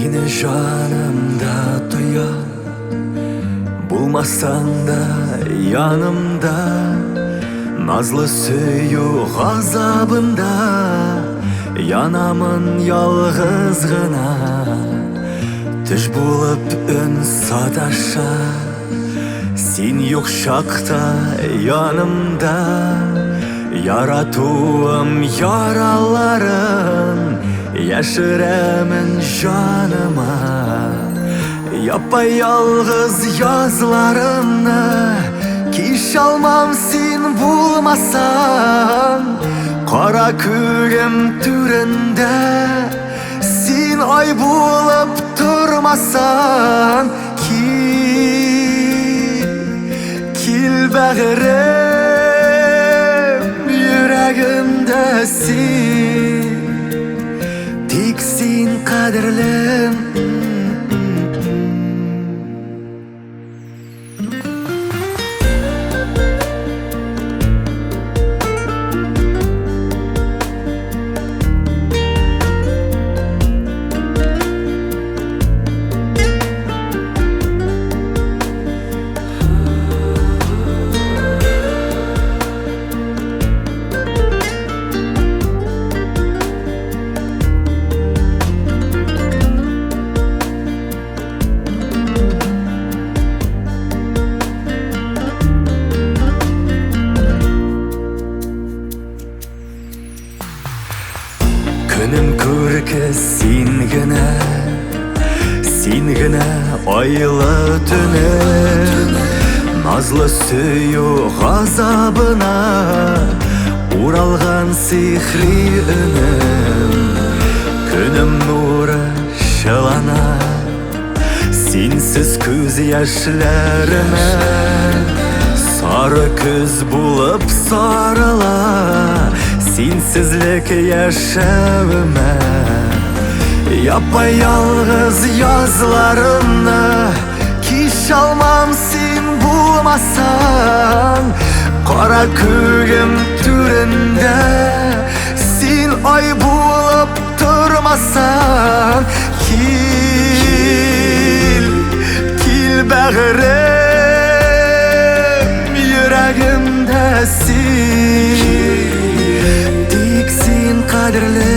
Сине җанымда тоям, булмасаң да янымда, назлы сөю газабында янамын ялгыз гына. Төш булып өн саташа, син юк чакта янымда, яратуым яраларын яшерәмен җаныма. Япа-ялгыз язларымны кичалмам син булмасаң, кара күгем түрендә син ай булып тормасаң, кил, кил бәгырем, йөрәгемдә син, тик син кадерлем. Көнем күрке син генә, син генә айлы төнем, назлы сөю газабына уралган сихри өнем. Көнем нуры чылана, синсез күз яшьләремә сары көз булып сарыла, синсезлек яшәвемә. Япа-ялгыз язларымны кичалмам син булмасаң, кара күгем түрендә син ай булып тормасаң, кил, кил бәгырем, йөрәгемдә син, тик син кадерлем.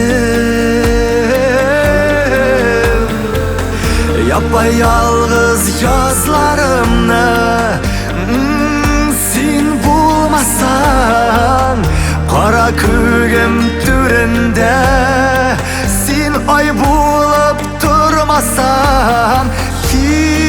Япа-ялгыз язларымны син булмасаң, кара күгем түрендә син ай булып тормасаң, кил,